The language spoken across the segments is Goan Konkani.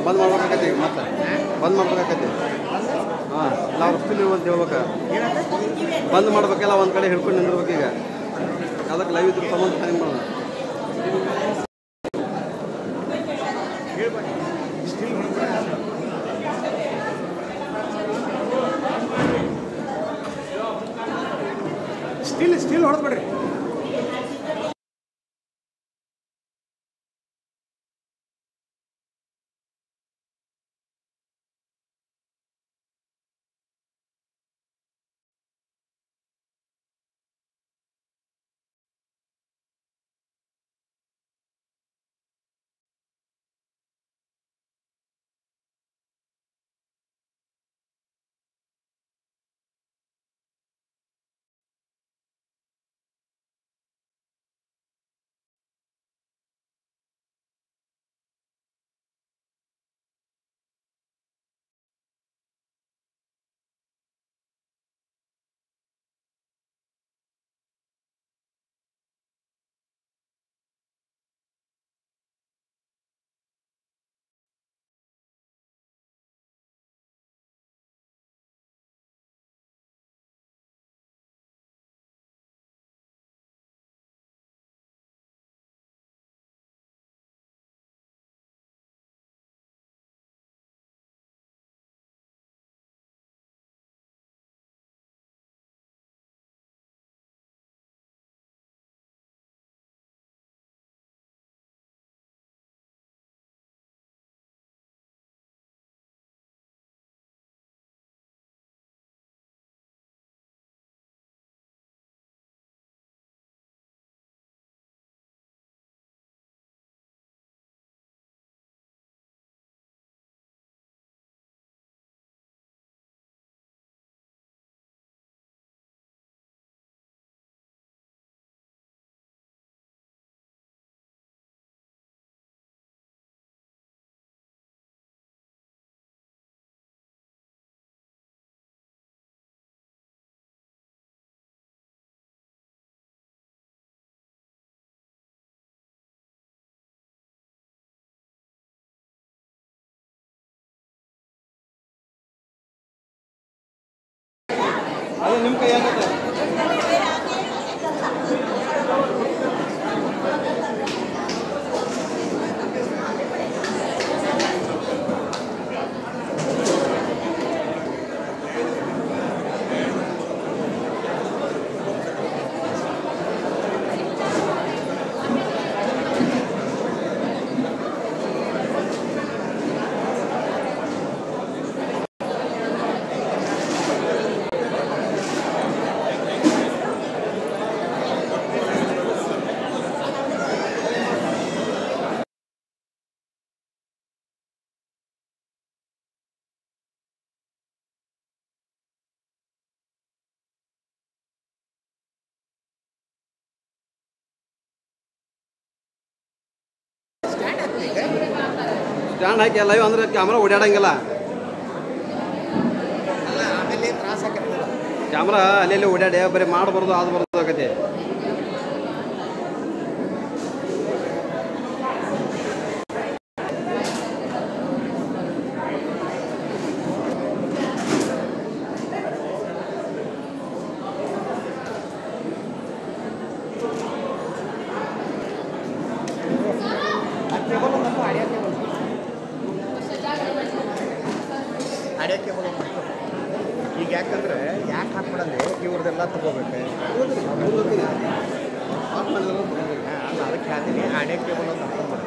ಬಂದ್ ಮಾಡ್ಬೇಕಾಕೈತಿ, ಮತ್ತೆ ಬಂದ್ ಮಾಡ್ಬೇಕಾಕೈತಿ. ಹಾಂ, ಎಲ್ಲ ವಸ್ತು ಅಂತ ಹೇಳ್ಬೇಕು, ಬಂದ್ ಮಾಡ್ಬೇಕೆಲ್ಲ ಒಂದು ಕಡೆ ಹಿಡ್ಕೊಂಡು ನಿಂದಿರ್ಬೇಕು. ಈಗ ಅದಕ್ಕೆ ಲೈವ್ ಇದ್ರ ಸಂಬಂಧ ಹೆಂಗೆ ಮಾಡೋದು? ಸ್ಟಿಲ್ ಸ್ಟಿಲ್ ಹೊಡೆದ್ಬಿಡ್ರಿ. ಅದೇ ನಿಮ್ಮ ಕೈ ಯಾಕೆ? ಸ್ಟ್ಯಾಂಡ್ ಹಾಕಿ ಲೈವ್ ಅಂದ್ರೆ ಕ್ಯಾಮ್ರಾ ಓಡಾಡಂಗಿಲ್ಲ. ಕ್ಯಾಮ್ರಾ ಅಲ್ಲಿ ಓಡಾಡಿ ಬರೀ ಮಾಡಬಾರ್ದು ಅದು ಬರೋದು ಆಗತ್ತೆ. ಈಗ ಯಾಕಂದ್ರೆ ಯಾಕೆ ಹಾಕ್ಬಿಡಂದ್ರೆ ಇವ್ರದ್ದೆಲ್ಲ ತಗೋಬೇಕು. ಅಲ್ಲ ಅದಕ್ಕೆ ಹೇಳ್ತೀನಿ, ಆಡಿಯೋ ಕೇಬಲ್ ಅಂತ ಹಾಕೊಂಡ್ಬಿಡ.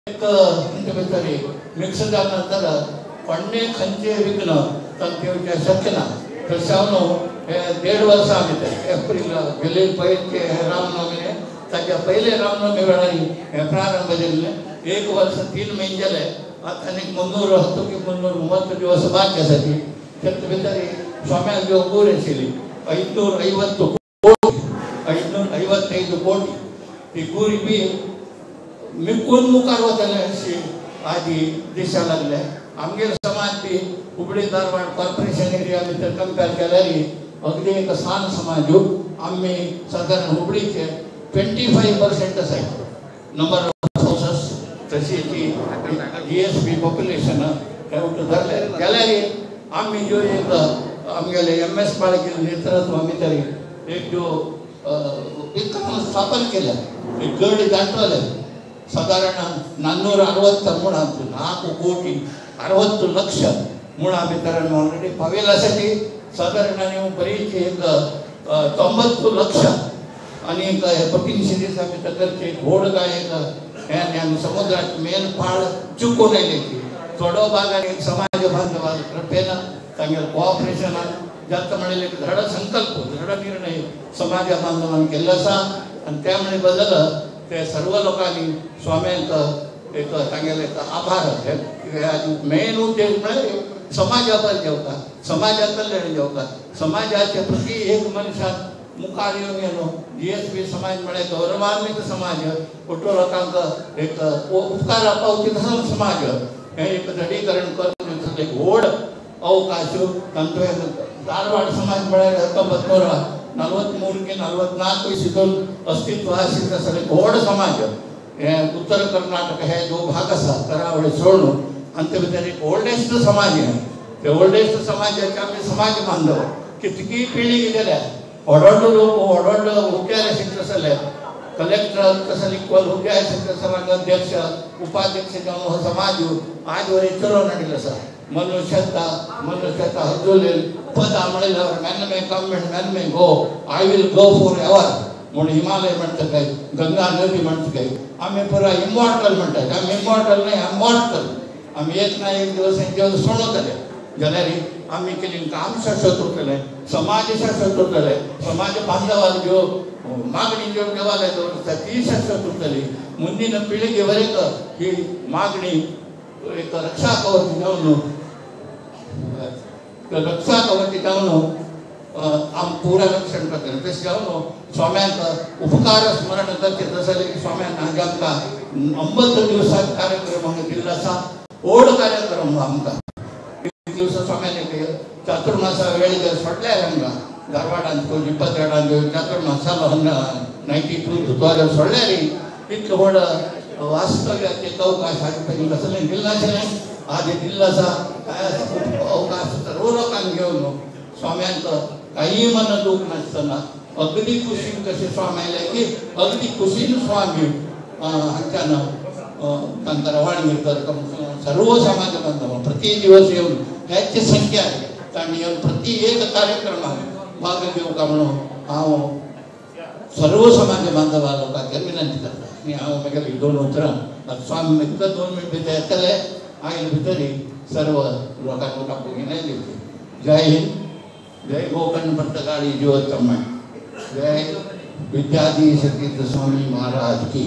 एक मिक्स जाल्यानंतर कोणे खंयचें विघ्न तांकां येवचें शक्य ना. तशें न्हू हे 1.5 वर्सां भितर एप्रील गेले पयले रामनवमी ताच्या पयले रामनवमी वेळार हें प्रारंभ जाल्लें. 1 वर्स 3 म्हयने जाले. आतां आनीक 310 की 330 दिवस बाकी आसा ती. तेतूंत भितर स्वाम्याक ज्यो गुरी आशिल्ली 550 कोटी 555 कोटी ती गुरी बी मिकून मुखार वतले अशी आदी दिशा लागले. आमगेर समाज बी हुबळी धारवाड कॉर्पोरेशन एरिया भितर कंपेर केल्यार अगदी एक सान समाज. आमी सादारण हुबळीचे 25% आसाय नंबर ऑफ हावसस. तशी ती GSB population धरले जाल्यार आमी ज्यो एक आमगेले MS बाळगील नेतृत्व भितर एक ज्यो विक्रम स्थापन केल्या एक गड दाटवले सादारण 460 मुळां 4 कोटी 60 लक्ष मुळां भितर आमी ऑलरेडी पावेल आसा ती सादारण आनी बरीच एक 90 लक्ष आनी एक 300 दिसां भितर करचे एक व्हड काय एक हें. आनी आमी समुद्राची मेन पाळ चुकून आयली ती थोडो भाग आनी एक समाज बांधवा कृपेन तांगेले कोऑपरेशनान जाता म्हणलें एक दृढ संकल्प दृढ निर्णय समाज बांधवान केल्लो आसा. आनी त्यामुळे बदल ते सर्व लोकांनी स्वाम्यांक एक तांगेले एक आभार. मेन उद्देश म्हळ्यार समाजा बरें जेवता, समाजा कल्याण जेवता, समाजाचे प्रति एक मनशान मुखार येवन गेलो. GSB समाज म्हळ्यार गौरवान्वित समाज, ಒಟ್ಟು लोकांक एक उपकार पावती तसो समाज हें एक दृढीकरण करून एक व्हड अवकाश तांचो. धारवाड समाज म्हळ्यार 1943 की 44 इस्वीतून अस्तित्व आशिल्लो तसो एक व्हड समाज. हे उत्तर कर्नाटक हे जो भाग आसा करावळी सोडून आनी ते भितर एक ओल्डेस्ट समाज. हे ते ओल्डेस्ट समाजाचे आमी समाज बांधव कितकी पिळगी गेल्या व्हड व्हड लोक व्हड व्हड हुद्द्यार आशिल्ले तसले कलेक्टर तसले इक्वल हुद्द्यार आशिल्ले तसले अध्यक्ष उपाध्यक्ष जावन हो समाज आज वरेन चलोवन हाडिल्लो आसा. मनुष्यता मनुष्यता हजूलेल पद म्हणल्यार man may come and man may go, I will go for ever म्हूण हिमालय म्हणटा काय, गंगा नदी म्हणटा काय, आमी पुरा इमॉर्टल म्हणटात. आमी इमॉर्टल न्हय, अमॉर्टल. आमी एक ना एक दिवस हेंचे सोडवतले जाल्यार आमी केली काम शाश्वत उरतलें, समाज शाश्वत उरतलें, समाज बांधवान ज्यो मागणी ज्यो देवालय दवरता ती शाश्वत उरतली. मुंदिन पिळगे वरेक ही मागणी एक रक्षा कवच जावन रक्षा कवच जावन आम पुरा रक्षण करतले. तशें जावन स्वाम्यांक उपकार स्मरण करचें तशें स्वाम्यान हांगा आमकां 9 दिवसांत कार्यक्रम हांगा दिल्लो आसा. व्हड कार्यक्रम आमकां एक दिवसा स्वाम्यान चातुर्मासा वेळ जर सोडल्यार हांगा धारवाडांत 22 चातुर्मास जालो हांगा 92 जर सोडल्यार इतलो व्हड वास्तव्याचे अवकाश हाजे पयलीं कसलें दिल्लें नाशिल्लें, आदी दिल्लो आसा. काय अवकाश सर्व लोकांक घेवन स्वाम्यांक काही मन दुख नासतना अगदी खुशीन कशें स्वामी की अगदी खुशीन स्वामी हांच्यान तांकां रवाण घेतात. सर्व समाज बांधव प्रति दिवस येवन ह्याची संख्या तांणी येवन प्रति एक कार्यक्रमाक भाग घेवका म्हणून हांव सर्व समाज बांधवा लोकांचेर विनंती करता. आनी हांव मागीर 2 उतरां स्वामी तुका 2 मिनट भितर येतले आयले भितर सर्व लोकांक विनय दिवची. जय हिंद, जय गोकर्ण भद्रकाली ज्योतमय, जय विद्याधीश तीर्थ स्वामी महाराज की.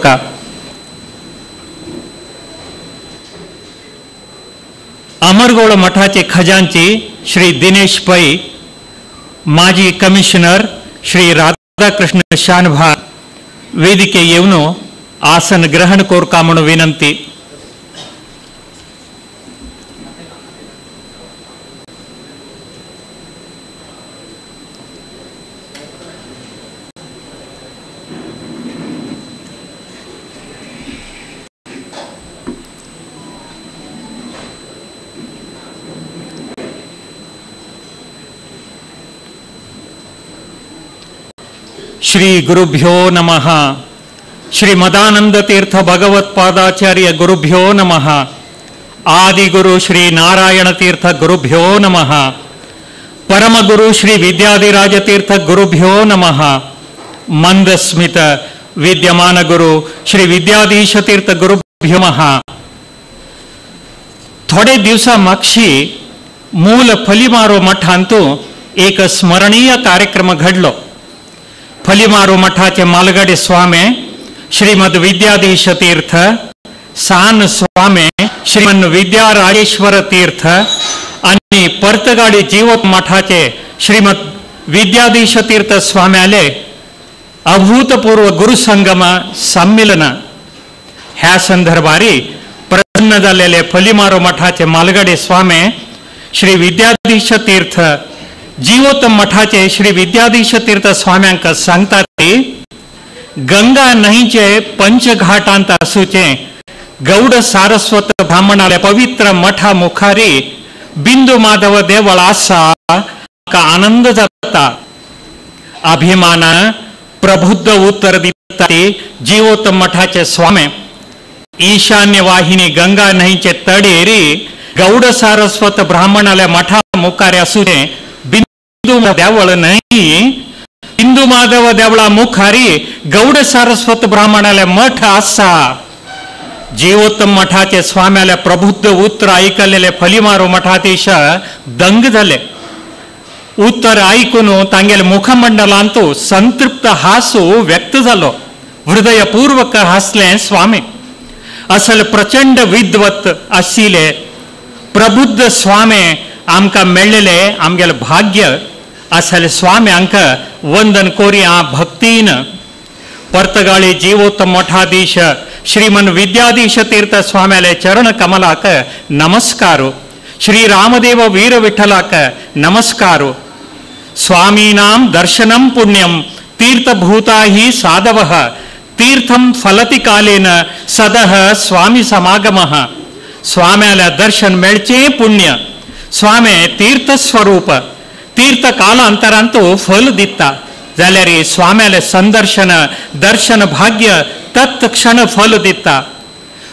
कोरका। अमरगोळ मठाचे खजांची श्री दिनेश पै, माजी कमिशनर श्री राधाकृष्ण शानभाग वेदिके येवन आसन ग्रहण कोरका म्हणून विनंती। श्री गुरुभ्यो नमः। श्री मदानंद तीर्थ भगवत पादाचार्य गुरुभ्यो नमः। आदि गुरु श्री नारायण तीर्थ गुरुभ्यो नमः। परम गुरु श्री विद्याधिराज तीर्थ गुरुभ्यो नमः। मंदस्मित विद्यमान गुरु श्री विद्याधीश तीर्थ गुरुभ्यो नमः। थोडे दिवसा मागशी मूल फलिमारो मठांतु एक स्मरणीय कार्यक्रम घडलो। फलिमारू मठाचे मालगडे स्वामी श्रीमद विद्याधीश तीर्थ, सान स्वामी श्रीमन विद्याराजेश्वर तीर्थ आणि पर्तगाडी जीवत मठाचे श्रीमद विद्याधीश तीर्थ स्वाम्याले अभूतपूर्व गुरुसंगम संमेलन ह्या संदर्भारी प्रसन्न जालेले फलिमारू मठाचे मालगडे स्वामी श्री विद्याधीश तीर्थ जीवोत्तम मठाचे श्री विद्याधीश तीर्थ स्वाम्यांक सांगतात गंगा न्हंयचे पंचघाटांत आसूचे गौड सारस्वत ब्राह्मणाले पवित्र मठा मुखारी बिंदू माधव देवळ आसा का आनंद जाता। अभिमानान प्रबुद्ध उत्तर दिता जीवोत्तम मठाचे स्वामी ईशान्य वाहिनी गंगा न्हंयचे तडेरी गौड सारस्वत ब्राह्मणाले मठा मुखारी आसूचे बिंदू देवळ न्हय, बिंदू माधव देवळा मुखारी गौड सारस्वत ब्राह्मणाले मठ आसा। जीवोत्तम मठाचे स्वाम्याले प्रबुद्ध उत्तर ऐकलेले फलिमारू मठाधीश दंग जाले। उत्तर ऐकून तांगेले मुखमंडलांतु संतृप्त हासू व्यक्त जालो। हृदयपूर्वक हासले स्वामी। असल प्रचंड विद्वत आशिल्ले प्रबुद्ध स्वामी आमकां मेळ्ळेले आमगेले भाग्य आसले स्वाम्यांक वंदन कोरया भक्तीन। पर्तगाळी जीवोत्तम मठाधीश श्रीमन विद्याधीश तीर्थ स्वाम्याले चरण कमलाक नमस्कार। श्री रामदेव वीर विठ्ठलाक नमस्कार। स्वामीनां दर्शनं पुण्यं तीर्थभूता हि साधवः तीर्थं फलति कालेन सदः स्वामी समागमः। स्वाम्याले दर्शन मेळचें पुण्य। स्वामी तीर्थस्वरूप तीर्थ कालांतरांतु फल दिता जाल्यार स्वाम्याले संदर्शन दर्शन भाग्य तत्क्षण फल दिता।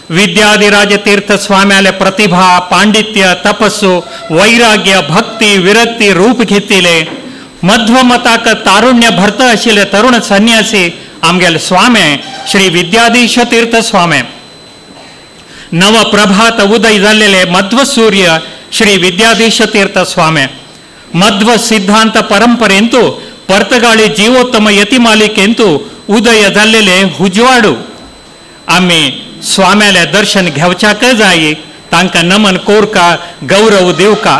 विद्याधिराज तीर्थ स्वाम्याले प्रतिभा पांडित्य तपस्सु वैराग्य भक्ती विरक्ती रूप घेतिले मध्वमताक तारुण्य भरत आशिल्ले तरुण संन्यासी आमगेले स्वामी श्री विद्याधीश तीर्थ स्वामी। नव प्रभात उदय जाल्लेले मध्वसूर्य श्री विद्याधीश तीर्थ स्वामी। मध्व सिद्धांत परंपरेंतु पर्तगाळी जीवोत्तम यतिमालिकेंतु उदय जाल्लेले हुजवाडू। आमी स्वाम्याले दर्शन घेवच्याक जाय, तांकां नमन कोरका गौरव दिवका।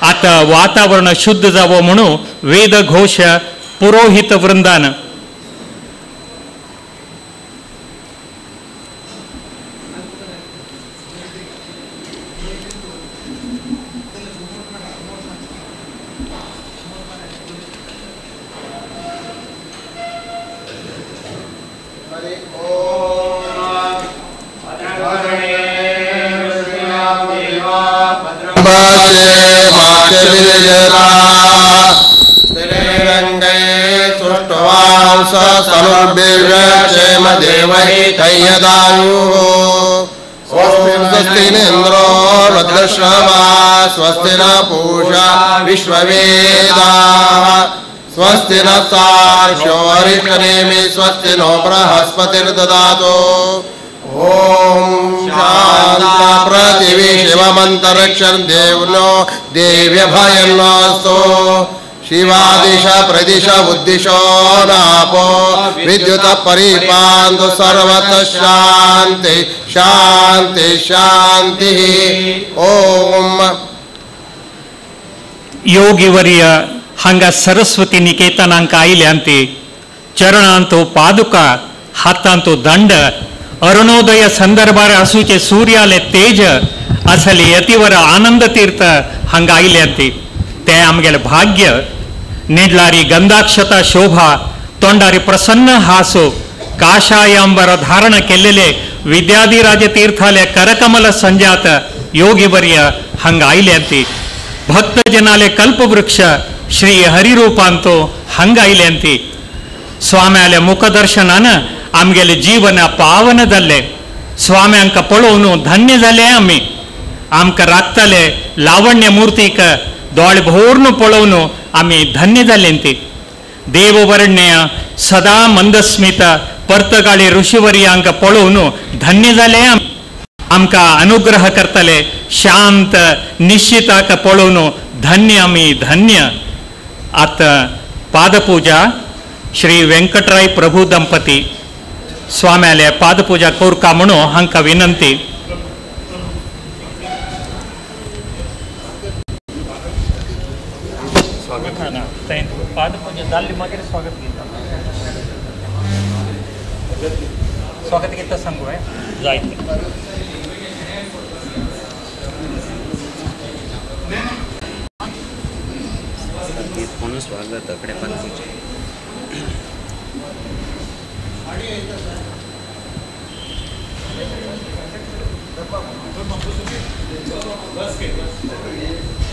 आतां वातावरण शुद्ध जावो म्हणून वेदघोष पुरोहित वृंदान स्वस्ति न पूषा विश्ववेदाः स्वस्ति न सार्क्षो अरिष्टनेमि स्वस्ति नो बृहस्पतिर्ददातु। ॐ शान्ता पृथिवी शिवमन्तरिक्षं देवनो देव्यभयन्नास्तु। शिवादिश प्रदिश उद्दिशो नापो विद्युत परिपान्तु सर्वतः शान्ति शान्ति शान्तिः। ओम। योगिवर्य हांगा सरस्वती निकेतनांक आयल्यांती चरणांतो पादुका हातांतो दंड अरुणोदय संदर्भार आसूचे सूर्याले तेज असले यतिवर आनंद तीर्थ हांगा आयल्यांती ते आमगेले भाग्य। निडलारी गंधाक्षता शोभा तोंडारी प्रसन्न हासो काषायांबर धारण केल्लेले विद्याधिराज तीर्थाले करकमल संजात योगिवर्य हांगा आयल्यांती भक्तजनाले कल्पवृक्ष श्री हरिरूपांतो हांगा आयल्यांती स्वाम्याले मुखदर्शनान आमगेले जीवन पावन जाल्ले स्वाम्यांक पळोवन धन्य जाले आमी। आमकां राखतले लावण्य मूर्तीक दोळे भोरून पळोवन आमी धन्य जाले ती। देववर्ण्य सदा मंदस्मित पर्तगाळी ऋषिवर्यांक पळोवन धन्य जाले आमकां अनुग्रह करतले शांत निश्चिताक पळोवन धन्य आमी धन्य। आतां पादपूजा श्री वेंकटराय प्रभू दंपती स्वाम्याले पादपूजा कोरका म्हणून हांकां विनंती। पादपूजा जाल्ली मागीर स्वागत गीता स्वागत गीता सांगू जायते। स्वागत कडे पादपूजा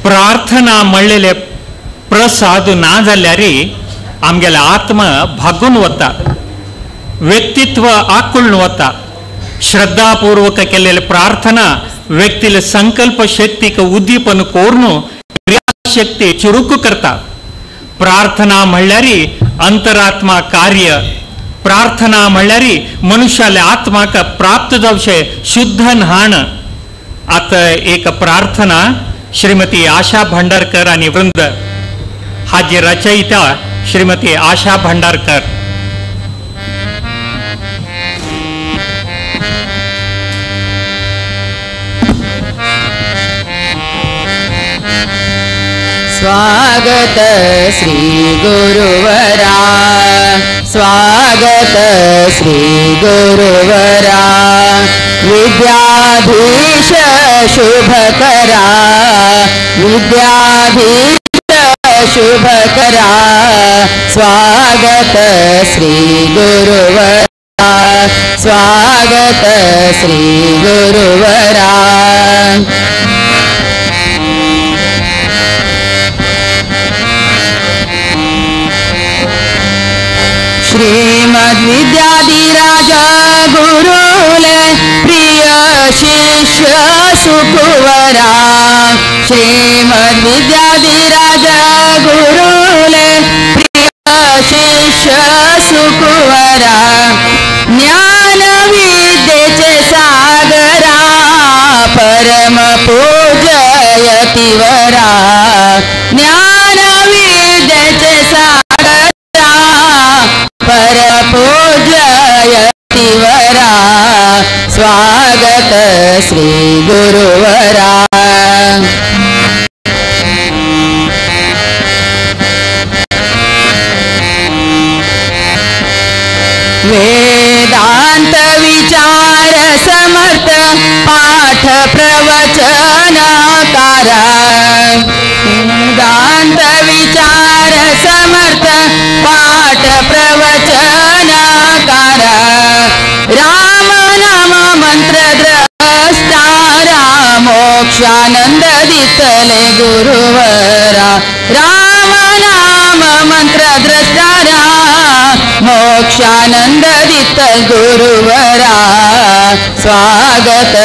प्रार्थना म्हणलेले प्रसाद ना जाल्यार आमगेले आत्म भागून वता, व्यक्तित्व आकुळून वता। श्रद्धापूर्वक केलेले प्रार्थना व्यक्तीले संकल्प शक्तीक उद्दीपन कोरून क्रियाशक्ती चुरुक करता। प्रार्थना म्हणल्यार अंतरात्मा कार्य, प्रार्थना म्हणल्यार मनुष्याले आत्माक प्राप्त जावचे शुद्ध न्हाण। आतां एक प्रार्थना श्रीमती आशा भांडारकर आनी वृंद हाजी रचयिता श्रीमती आशा भांडारकर। स्वागत श्री गुरुवरा, स्वागत श्री गुरुवरा, विद्याधीश शुभकरा, विद्याधीश शुभकरा, स्वागत श्री गुरुवरा, स्वागत श्री गुरुवरा। श्रीमद् विद्याधिराज गुरुले प्रिय शिष्य सुकुवरा, श्रीमद् विद्याधिराज गुरुले प्रिय शिष्य सुकुवरा, ज्ञान विद्येचे सागरा, परम पूजयतिवरा, ज्ञान विद्येचे सागरा, परपूजयतिवरा, स्वागत श्री गुरुवरा। वेदांत विचार समर्थ पाठ प्रवचनकारा, वेदांत विचार समर्थ पाठ प्रवचनकारा, राम नाम मंत्र द्रष्टारा, मोक्षानंद दितले गुरुवरा, राम नाम मंत्र द्रष्टारा, मोक्षानंद दितल गुरुवरा, स्वागत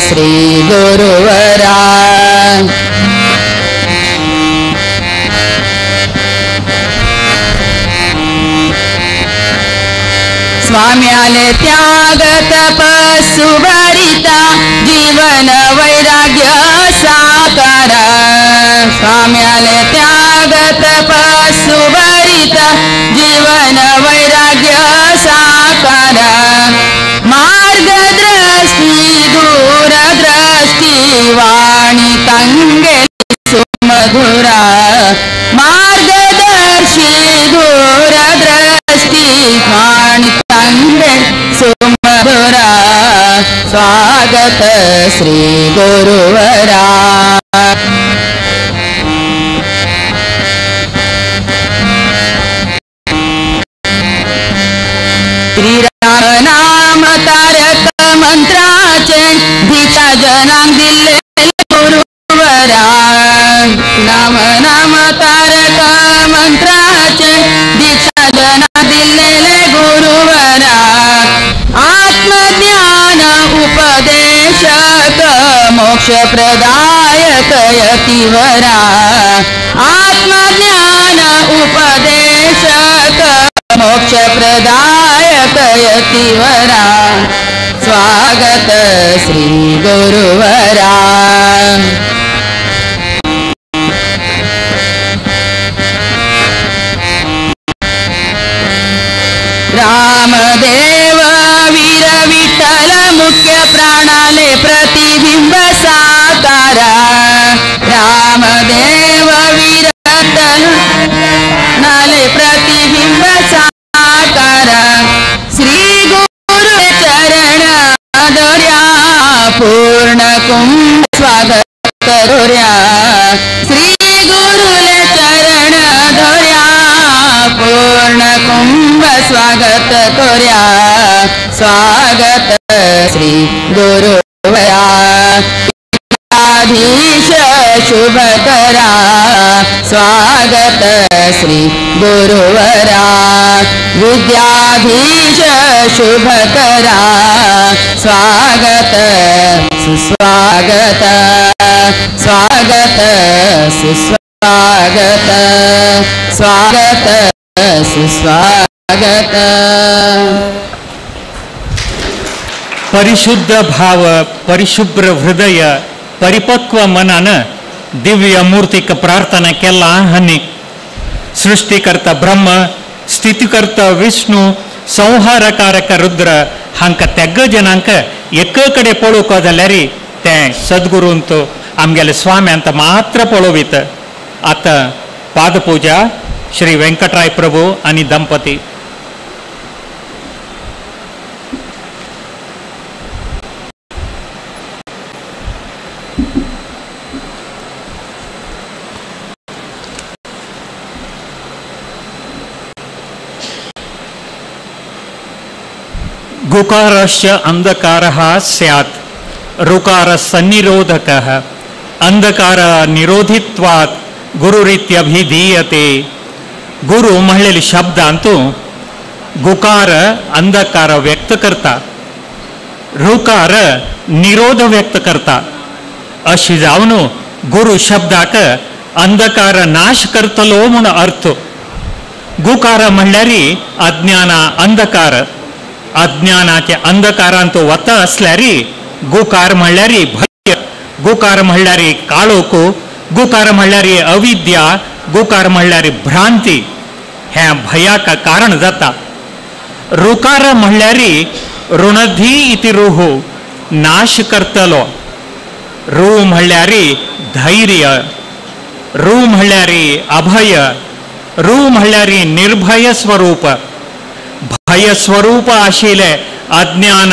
श्री गुरुवरा। स्वाम्याले त्याग तपस्सु भरिता, जीवन वैराग्य साकारा, स्वाम्याले त्याग तपस्सु सुमधुरा मार्गदर्शी दूरदृष्टी स्वामी ತಂದೆ ಸುಮಧುರ ಸ್ವಾಗತ ಶ್ರೀ ಗುರುವರ. श्रीराम नाम तारक मंत्राचे दीक्षा जनांक दिले गुरुवरा. नाम नाम तारक मंत्राचे दीक्षा जनांक दिलेले गुरुवरा. आत्मज्ञान उपदेशक मोक्ष प्रदायक यतिवरा. आत्मज्ञान उपदेशक मोक्ष प्रदायक यतिवरा. स्वागत श्री गुरुवरा. रामदेव वीर विठ्ठल मुख्य प्राणाले प्रतिबिंब साकारा. रामदेव वीर विठ्ठल नाले प्रतिबिंब साकारा. श्री गुरु चरण दर्या पूर्ण कुंभ स्वागत करूया. श्री गुरु चरण दर्या पूर्ण कुंभ स्वागत करूया. स्वागत श्री गुरुवरा. विद्याधीश शुभ करा. स्वागत श्री गुरुवरा. विद्याधीश शुभ करा. स्वागत सुस्वागत स्वागत सुस्वागत स्वागत सुस्वागत. परिशुद्ध भाव परिशुभ्र हृदय परिपक्व मनान दिव्य मूर्तिक प्रार्थना केला हनी. सृष्टिकर्ता ब्रह्म स्थितिकर्ता विष्णु संहारकारक रुद्र हांकां तेग जनांक एक कडेन पळोवंक जाल्यार तें सद्गुरूंत आमगेले स्वाम्यांत मात्र पळोवीत. आतां पादपुजा श्री वेंकटराय प्रभू आनी दंपती. गुकारश्च अंधकारः स्यात् ऋकार सन्निरोधकः अंधकार निरोधित्वात् गुरुरीत्यभिधीयते. गुरु म्हणलेले शब्दांतु गुकार अंधकार व्यक्त करता, ऋकार निरोध व्यक्त करता. अशी जावन गुरु शब्दाक अंधकार नाश करतलो म्हूण अर्थ. गुकार म्हणल्यार अज्ञान अंधकार, अज्ञानाचे अंधकारांत वता असल्यार गुकार म्हणल्यार भय, गुकार म्हणल्यार काळोख, गुकार म्हणल्यार अविद्या, गुकार म्हणल्यार भ्रांती. हें भयाक कारण जाता. ऋकार म्हणल्यार ऋणधी इति रुहु नाश करतलो. रू म्हणल्यार धैर्य, रू म्हणल्यार अभय, रू म्हणल्यार निर्भय स्वरूप. भय स्वरूप आशिल्लें अज्ञान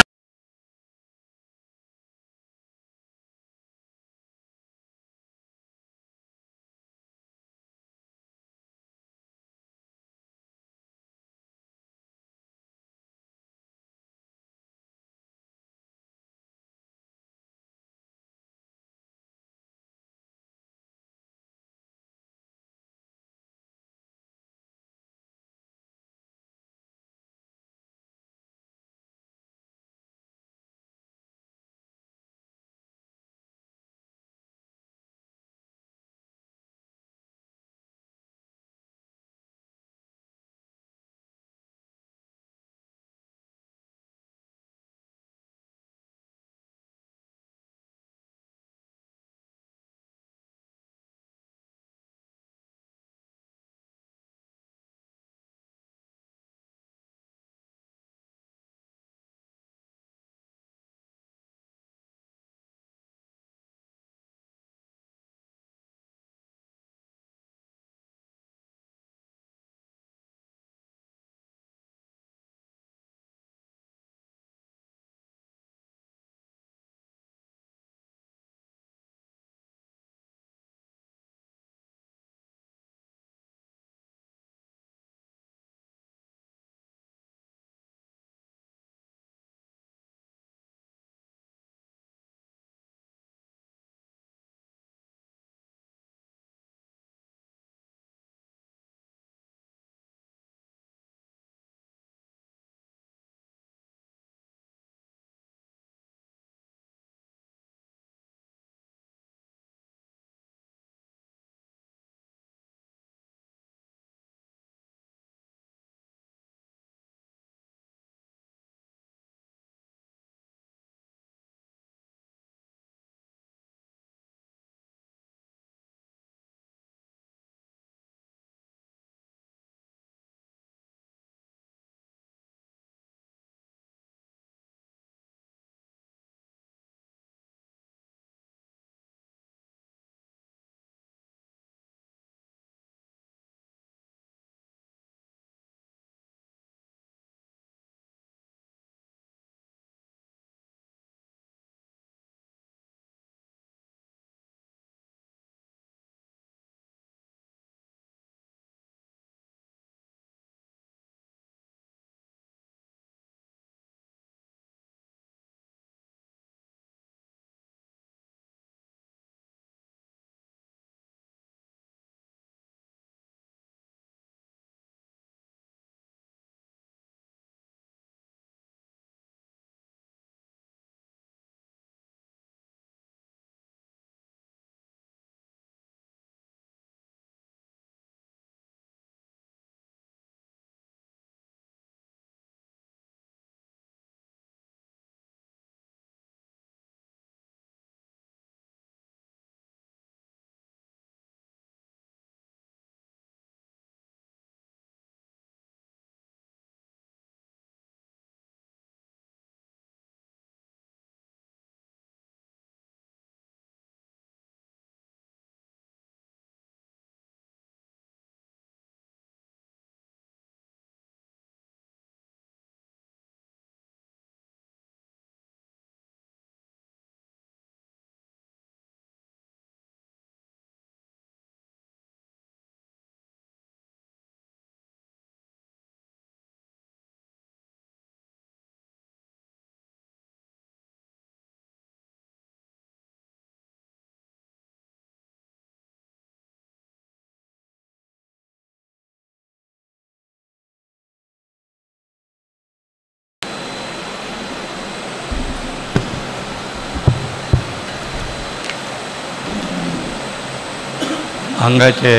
हांगाचे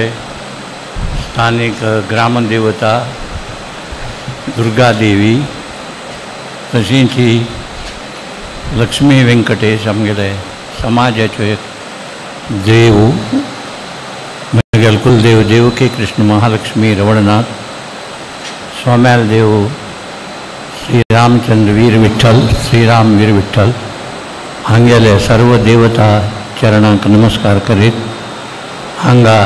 स्थानिक ग्रामदेवता दुर्गादेवी तशींच ही लक्ष्मी वेंकटेश आमगेले समाजाचो एक देव म्हगेले कुलदेव देवकी कृष्ण महालक्ष्मी रवळनाथ स्वाम्याल देव श्री रामचंद्र वीर विठ्ठल श्रीराम वीर विठ्ठल हांगेले सर्व देवता चरणांक नमस्कार करीत हांगा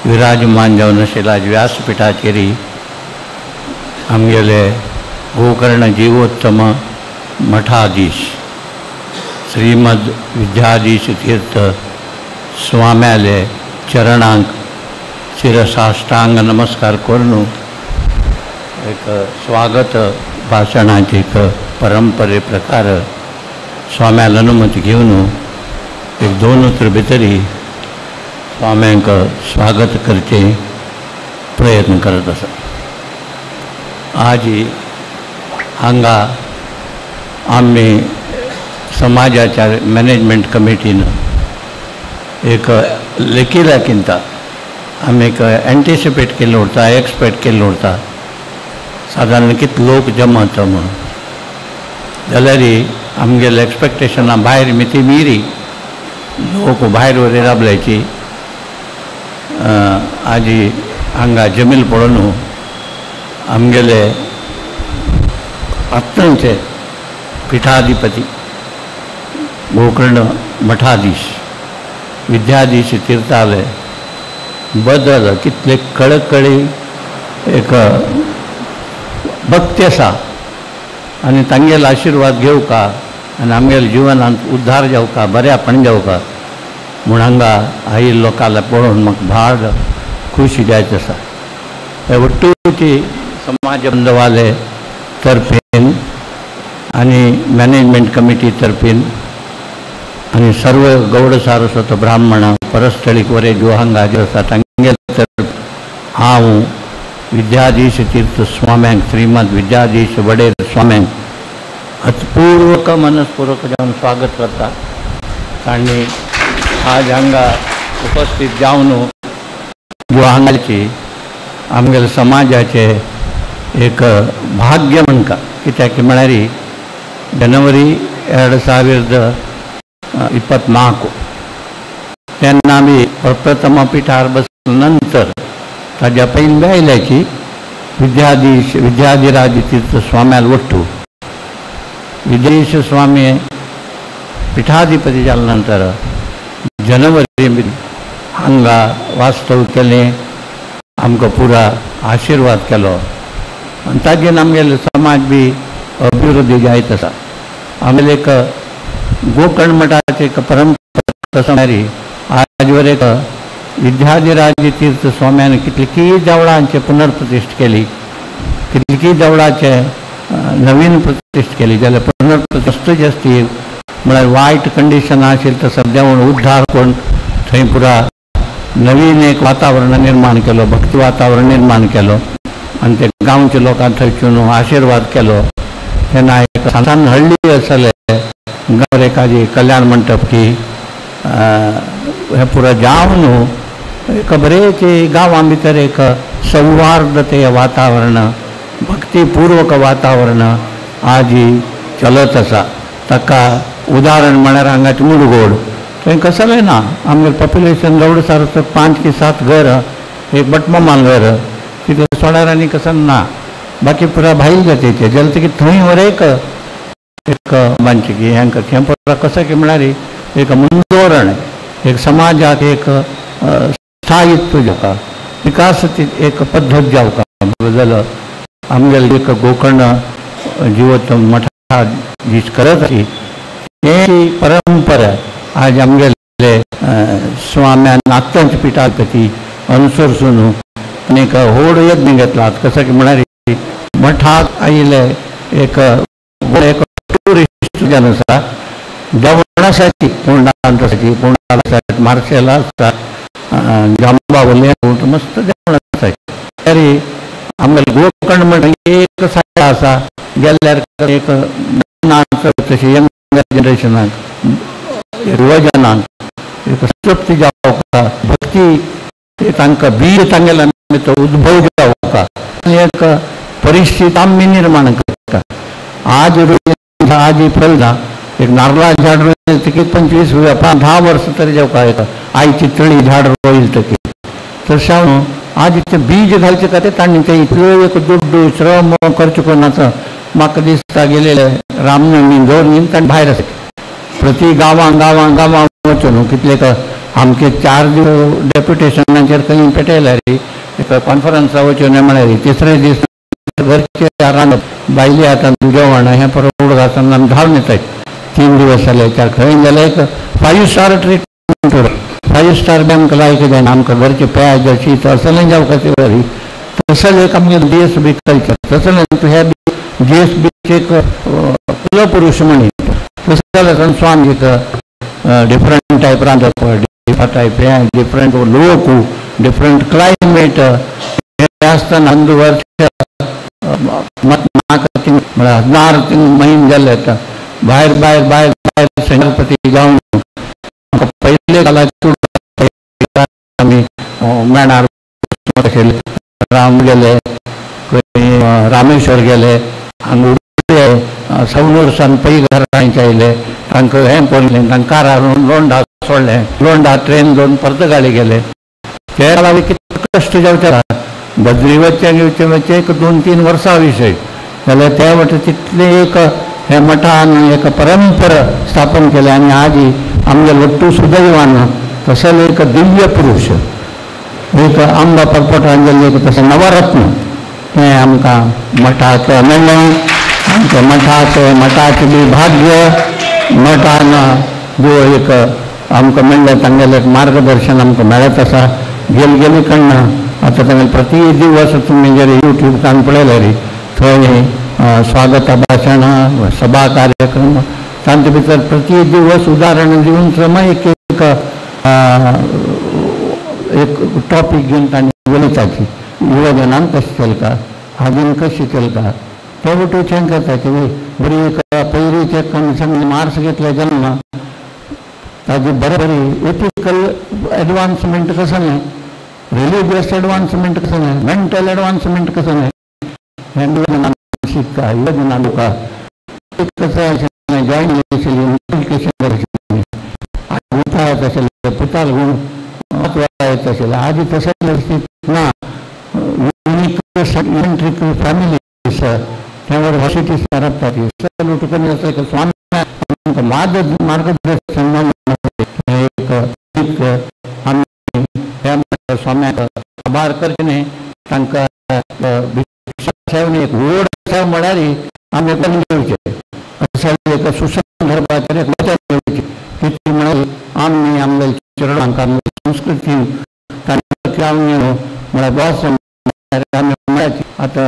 विराजमान जावन आशिल्ल्या व्यासपीठाचेर आमगेले गोकर्ण जीवोत्तम मठाधीश श्रीमद विद्याधीश तीर्थ स्वाम्याले चरणांक शिरसाष्टांग नमस्कार करून एक स्वागत भाशणाचे एक परंपरे प्रकार स्वाम्याल अनुमती घेवन एक दोन उतर भितरी स्वाम्यांक स्वागत करचे प्रयत्न करत आसा. आज हांगा आमी समाजाच्या मॅनेजमेंट कमिटीन एक लेखिलाकिंता आमी एक एंटिसिपेट केल्लो उरता, एक्सपेक्ट केल्लो उरता सादारण कितले लोक जमा जाता म्हणून, जाल्यार आमगेले एक्सपेक्टेशना भायर मिती मिरी लोक भायर वयर राबल्याची आजी हांगा जमील पळोवन आमगेले आत्तांचे पीठाधिपती गोकर्ण मठाधीश विद्याधीश तीर्थाले बदल कितले कळकळी एक भक्ती आसा आनी तांगेलो आशिर्वाद घेवका आनी आमगेल्या जिवनांत उद्धार जावका, बऱ्यापण जावका म्हूण हांगा आयिल्ल्या लोकांक पळोवन म्हाका भाड खुशी जायत आसा. हे वट्टूची समाज बांधवाले तर्फेन आनी मॅनेजमेंट कमिटी तर्फेन आनी सर्व गौड सारस्वत ब्राह्मण परस्थळीक वरे जो हांगा हाजीर आसा तांगेले तर्फे हांव विद्याधीश तीर्थ स्वाम्यांक श्रीमद विद्याधीश वडेर स्वाम्यांक हतपूर्वक मनस्पूर्वक जावन स्वागत करता. तांणी आज हांगा उपस्थित जावन जो हांगाची आमगेले समाजाचे एक भाग्य म्हणका, कित्याक म्हळ्यार जनवरी 2024 तेन्ना आमी प्रथम पिठार बसले नंतर ताज्या पयलीं आयल्याची विद्याधीश विद्याधिराज तीर्थ स्वाम्याल वट्टू विद्याधीश स्वामी पिठाधिपती जाल्या नंतर जनवरी हांगा वास्तव केलें, आमकां पुरा आशिर्वाद केलो आनी ताजेन आमगेलो समाज बी अभिवृद्धी जायत आसा. आमगेले एक गोकर्ण मठाची एक परंपरा म्हळ्यार आजवर एक विद्याधिराज तीर्थ स्वाम्यान कितलीं देवळांचे पुनर्प्रतिष्ठ केली, कितलीं देवळाचे नवीन प्रतिष्ठ केली, जाल्यार पुनर्प्रतिष्ठ जास्ती म्हळ्यार वायट कंडिशन आशिल्लें तसो देवूळ उद्धार करून थंय पुरा नवीन एक वातावरण निर्माण केलो, भक्ती वातावरण निर्माण केलो आनी ते गांवच्या लोकांक थंयसून आशिर्वाद केलो. तेन्ना एक सान हळ्ळी आसले गांव एकादी कल्याण मंटप की हें पुरा जावन एक बरें गांवां भितर एक सौहार्दते वातावरण, भक्तीपूर्वक वातावरण आजी चलत आसा. ताका उदाहरण म्हळ्यार हांगाचें मुडगोड थंय कसलें ना, आमगेलें पॉप्युलेशन गौड सारस्वत 5 की 7 घर, एक बटमामाल घर, तितलें सोडार आनी कसं ना, बाकी पुरा भायल जातीचे जाल्यार की थंय वर एक एक मानचें की हें हें पुरा कसं की म्हळ्यार एक मुंदोरण, एक समाजाक एक स्थायित्व जावका, विकास एक पद्दत जावका बदल आमगेले एक गोकर्ण जिवोत्तम मठाधीश करत आसी ती परंपरा आज आमगेले स्वाम्यान आत्तांचे पिठाधिपती अनुसरसून आनी एक व्हड यत्न घेतला. कसं की म्हळ्यार मठाक आयिल्ले एक एक ट्युरिस्ट जावन आसा, जेवण आसाची फोंडा आसाची, फोंडा आसा, मार्सेला आसा, जांबावले मस्त जेवण आसा. तरी आमगेले गोकर्ण म्हणटा एक सायड आसा गेल्यार एक नाच तशें यंग जनरेशनाक युवजनांक एक तृप्ती जावका, भक्ती तांकां बीज तांगेल्या भितर उद्भव जावका आनी एक परिस्थिती आमी निर्माण करता. आज रोयलें आज फल ना. एक नारळा झाड रोयल तकी 25 10 वर्सां तरी जावका येता. आयची तळी झाड रोयल तकी तशें हांव आज ते बीज घालचे खातीर तांणी ते इतल्यो एक दुड्डू श्रम खर्च करून आतां म्हाका दिसता गेलेले रामनवमी दवरून ताणें भायर आसा प्रति गांवां गांवां गांवां वचून कितले आमचे 4 दीस डेप्युटेशनाचेर खंय पेटयल्यार एका कॉन्फरन्सा वचून म्हळ्यार तिसरे दीस घरचे रांदप बायले आतां जेवण हें परत उडगासान आमी धांवन येताय. 3 दिवस जाले 4 खंय जाल्यार एक 5 स्टार ट्रिटमेंट 5 स्टार बी आमकां लायक जायना. आमकां घरचे प्याज शीत असलें जावपाक बरी तसलें एक आमगे जी एस बी कल्चर तसलें ह्या जी एस बीचे एक कुलपुरुष म्हणीत तशें जाल्यार स्वामी एक डिफरंट टायप रांदप, डिफरंट टायप हें, डिफरंट लोक, डिफरंट क्लायमेट हें आसतना अंदू वर्स म्हाका म्हळ्यार 1000 महिने जाले आतां भायर भायर भायर भायर सेनापती जावन पयले काळाचो आमी मेणार राम गेले, रामेश्वर गेले, हांगा उडले सवनूर पै घरांचे आयले तांकां हें पळयलें, तांकां कारार लोंडा सोडलें, लोंडा ट्रेन घेवन पर्तगाळी गेले. ते काळार कितले कश्ट जावचे बद्री वचचें येवचें वचचें एक 2-3 वर्सां विशय जाल्यार ते वटेन तितलें एक हे मठान एक परंपरा स्थापन केल्या आनी आज आमगे वट्टू सुदैवान तसले एक दिव्य पुरुष एक आंबा परपोटान जाल्लें एक तशें नवरत्न हें आमकां मठाक मेळ्ळें. आमच्या मठाचें मठाचें बी भाग्य मठान जो एक आमकां मेळ्ळें तांगेलें एक मार्गदर्शन आमकां मेळत आसा. गेल गेली कडना आतां तांगेले प्रति दिवस तुमी जर यूट्यूब कान पळयल्यार थंय स्वागत भाशण सभा कार्यक्रम तांचे भितर प्रति दिवस उदाहरण दिवन समा एक एक एक टॉपीक घेवन तांणी उलयताची युवजनान कशें चलता हाजीन कशें चलता ते वटेच्यान करता की बरी एक पयलीचे कमिशन मार्क्स घेतले जेन्ना ताजी बरे बरी एथिकल एडवान्समेंट कसं न्हय, रिलिजियस एडवान्समेंट कसं न्हय, मेंटल एडवान्समेंट कसं न्हय, हें युवजनान शिकता युवजनान तुका कसं आशिल्लें जॉयन आशिल्ली एज्युकेशन आशिल्लें पुता येत आशिल्लें पुता लागून येत आशिल्लें. आजी तशें परिस्थिती ना. युनिक सेंट्रीक फॅमिली त्यावर व्हर्सिटी राबतात सगळं स्वामी मार्गदर्शन एक एक आमी ह्या स्वाम्याक आभार करचे न्ही तांकां भिक्षा एक व्हड सेवा म्हळ्यार आमी करून घेवचें अशें एक सुसंदर्भाचेर एक वचन घेवचें कितें म्हळ्यार आमी आमगे चेडवांक आमगे संस्कृती तांकां म्हळ्यार बॉस आमी म्हळ्यार आतां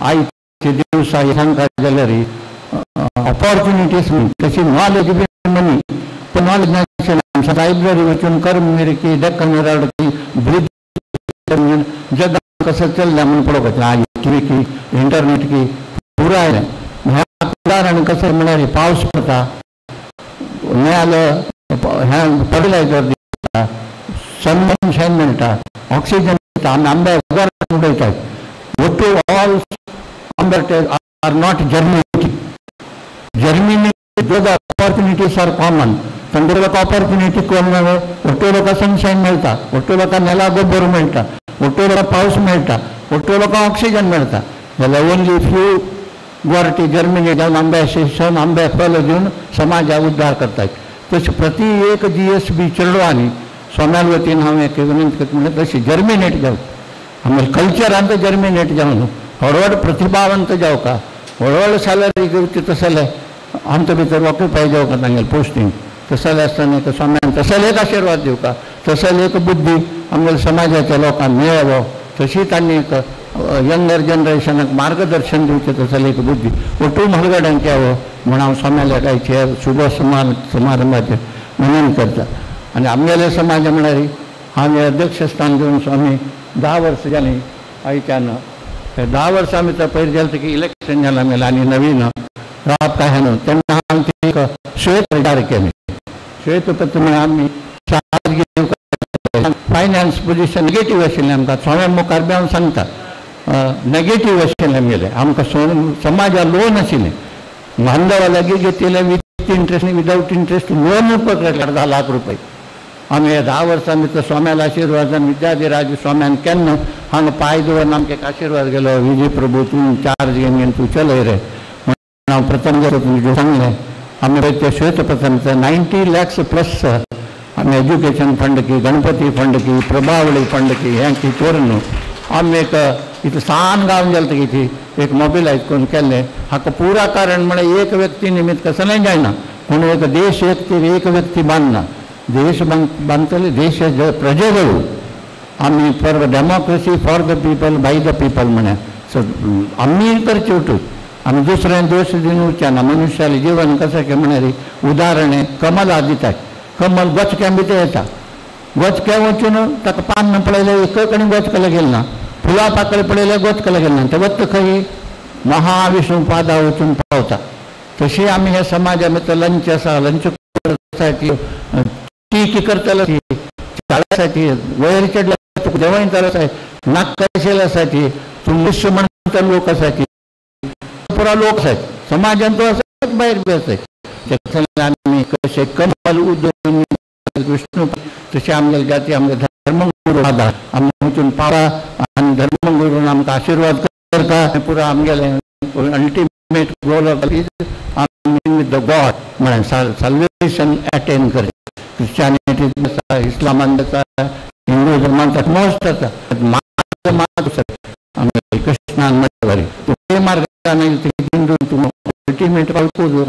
आयचे दिवसा सांगता जाल्यार ऑपॉर्च्युनिटीज तशी नॉलेज बी मनी पण नॉलेज नाशिल्लें. लायब्ररी वचून करमगिरी की डेक्कन हेराल्ड की ब्रिज जग कसं चल्लें म्हणून पळोवपाचें. आज टी की इंटरनेट की पुराय आयलें. ह्या उदाहरण कशें म्हळ्यार पावस पडटा मेळ्ळो हें फर्टिलायझर दिता, सनशायन मेळटा, ऑक्सिजन मेळटा. आमी आंब्या उदाहरण उडयतात. ಒಟ್ಟು all आंबे are not germinating. Germinate the opportunities are common. थंडे लोक ऑपॉर्च्युनिटी कोण ಒಟ್ಟು लोक सनशायन मेळटा, ಒಟ್ಟು लोक नेला गोबर मेळटा, ಒಟ್ಟು लोक पावस मेळटा, ಒಟ್ಟು लोक ऑक्सिजन मेळटा. जाल्यार ओनली फ्यू गुवाहाटी जर्मिनेट जावन आंब्या शिक्षण आंब्या फल दिवन समाजा उद्धार करतात. तशें प्रति एक जी एस बी चेडवांनी स्वाम्याल वतीन हांव एक विनंती करता म्हणल्यार तशें जर्मिनेट जावं आमगे कल्चरांत जर्मिनेट जावन व्हड व्हड प्रतिभावंत जावका व्हड व्हड सॅलरी घेवची तसले आमचे भितर ऑक्युपाय जावका तांगेले पोस्टींग तसले आसतना एक स्वाम्यान तसले एक आशिर्वाद दिवका तसले एक बुद्धी आमगे समाजाच्या लोकांक मेळवो तशी तांणी एक यंगर जनरेशनाक मार्गदर्शन दिवचें तसले एक बुद्धी ಒಟ್ಟು म्हालगड्यांक यावो म्हूण हांव स्वाम्याल्या गायचे शुभ समारंभाचें विनंती करता. आनी आमगेले समाज म्हळ्यार हांवें अध्यक्षस्थान घेवन स्वामी 10 वर्सां जालीं आयच्यान 10 वर्सां भितर पयर जालें की इलेक्शन जालें आमगेलें आनी नवीन राब काय न्हू तेन्ना आमची एक श्वेत तयार केली. श्वेतपत्र म्हळ्यार आमी चार्ज घेवपाक फायनान्स पोजिशन नेगेटीव आशिल्लें आमकां स्वाम्या मुखार बी हांव सांगता नेगेटीव आशिल्लें आमगेलें आमकां समाजा लोन आशिल्लें बांधवा लागीं घेतिल्लें with interest without interest loan पकडलें 10 lakh रुपये आमी 10 वर्सां भितर स्वाम्याला आशिर्वादान विद्याधिराज स्वाम्यान केन्ना हांगा पांय दवरून आमकां एक आशिर्वाद गेलो विजय प्रभू तूं चार्ज घेवन घेवन तूं चलय रे म्हणून हांव प्रथम तुमकां सांगलें आमी पळय ते श्वेत प्रथम 90 लॅक्स प्लस आमी एज्युकेशन फंड की गणपती फंड की प्रभावळी फंड की हें की करून आमी एक इतलें सान गांव जालें ती एक मोबिलायज करून केल्लें हाका पुरा कारण म्हळ्यार एक व्यक्ती निमित्त कसलें जायना पूण एक देश एक एक व्यक्ती बांदना देश बांदतले देश प्रजेಗಳು आमी for democracy for the people by the people म्हळ्यार सो आमी करचे उठून आमी दुसऱ्यान दोश दिवन उरचे ना मनुष्यालें जीवन कशें काय म्हळ्यार उदाहरण कमल दितात कमल गोचक्या भितर येता गोचक्या वचून ताका पान पळयलें एक कडेन गोचकले गेलें ना फुलां पाकळी पळयलें गोचकले गेलें ना तें वता खंय महाविष्णू पादा वचून पावता तशी आमी ह्या समाजा भितर लंच आसा लंच ती की करतलो चाळासाठी वयर चडला देवाय चालत नाक आसाची तूं विश्व म्हणटा लोक आसाची पुरा लोक आसात समाजान तो आसा भायर बी आसात आमी कशें कमल उदोवन विष्णू तशें आमगे जाती आमगे धर्मगुरू आधार आमी वचून पावता आनी धर्मगुरून आमकां आशिर्वाद करता पुरा आमगेलें अल्टिमेट गोल आमी विथ the God म्हळ्यार साल्वेशन अटेन करचें क्रिश्चियनिटी आसा इस्लामान आसा हिंदू धर्मान मोस्ट आसा मार्ग मार्ग आमगे कृष्णान म्हळ्यार तूं मार्गान हिंदू तूं अल्टिमेट पावतो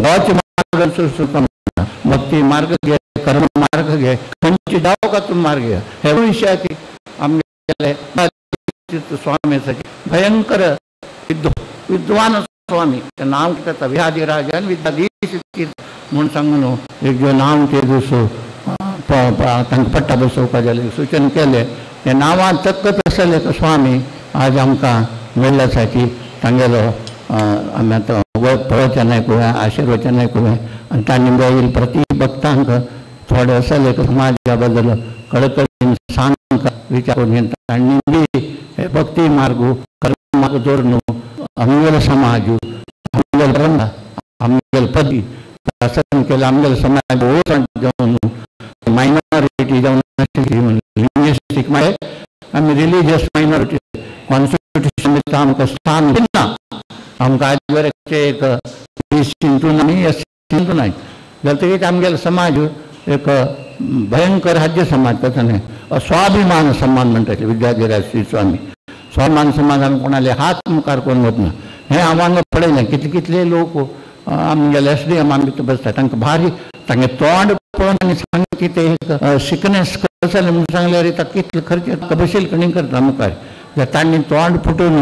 गांवचे मार्ग भक्ती मार्ग घे कर्म मार्ग घे खंयचे जावं का तूं मार्ग घे हे विशयाची आमगेले स्वामी भयंकर विद्वान स्वामी नांव कितें विद्याधिराजान विद्याधीश म्हूण सांगून न्हू एक जो नांव ते दुसरो तांकां पट्टा बसोवपा जालें सूचन केलें त्या नांवान चक्क तसले स्वामी आज आमकां मेळ्ळ्यासाठी तांगेलो आमी आतां प्रवचन आयकुया आशिर्वचन आयकुया आनी तांणी बैल प्रति भक्तांक थोडे असले समाजा बद्दल कडकडीन सांग विचार करून तांणी बी हे भक्ती मार्ग कर्म मार्ग दवरून आमगेलो समाज आमगेलो धर्म आमगेलो पदी शासन केलें आमगेलो समाज जावन मायनॉरिटी जावन लिंग्विस्टीक म्हळ्यार आमी रिलिजियस मायनॉरिटी कॉन्स्टिट्युशन आमकां स्थान दिना आमकां आज वरेक एक हिंदू आनी एस हिंदू नाय जातकीच आमगेलो समाज एक भयंकर राज्य समाज कसो न्हय स्वाभिमान समाज म्हणटाले विद्याधिराज श्री स्वामी स्वाभिमान समाज आमी कोणाले हात मुखार करून वतना हें हांव हांगा पळयलें कितले कितले लोक आमगेले एस डी एमा भितर बसता तांकां भारी तांगे तोंड पळोवन आनी सांग कितें एक सिकनेस कसलें म्हणून सांगल्यार ताका कितले खर्च बशील कणी करता मुखार जाल्यार तांणी तोंड फुटून